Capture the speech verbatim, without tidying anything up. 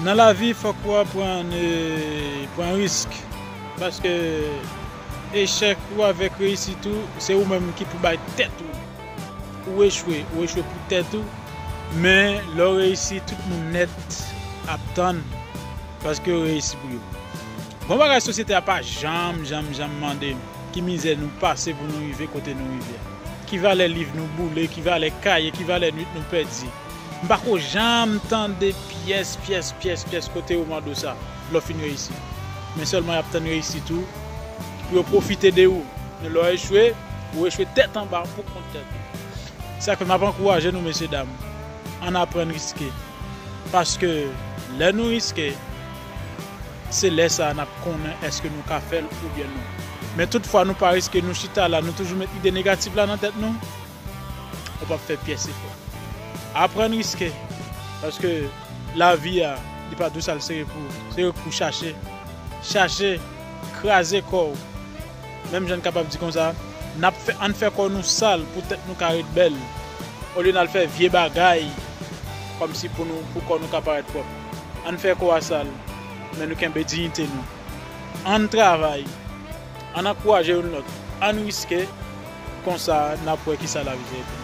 Nan lavi, fòk ou aprann e, pran risk. Paske echèk ou avèk reyisit ou, se ou menm ki pou bay tèt ou. Ou echwe, ou echwe pou tèt ou. Men lè w reyisi, tout moun nèt ap tann paske w reyisi pou yo. Bon bagay sosyete a pa janm, janm, janm mande m ki mizè nou pase pou nou rive kote nou rive a. Ki valè liv nou boule, ki valè kaye, ki valè nwit nou pèdi. M pa ko janm tande pyès, pyès, pyès, pyès kote yo mande w sa lè w fin reyisi. Men sèlman y ap tann reyisit ou pou yo pwofite de ou. Men lè w echwe, ou echwe tèt anba pou kont tèt ou. Sa fè m ap ankouraje nou, mesye dam, ann aprann riske. Paske lè nou riske, se lè sa a n ap konnen èske nou ka fè l oubyen non. Men tout fwa nou pa riske, nou chita la, nou toujou met ide negatif la nan tèt nou, ou p ap fè pyès efò. Aprann riske, paske lavi a, li pa dous al sere pou, sere pou chache. Chache, kraze kò w. Menm jan n kapab di konsa, n ap fè, ann fè kò nou sal pou tèt nou ka ret bèl. Olye n al fè vye bagay, kòmsi pou nou, pou kò nou ka parèt pwòp. Ann fè kò a sal, men nou kenbe diyite nou. Ann travay, ann ankouraje youn lòt, ann riske, konsa n ap wè kisa lavi se.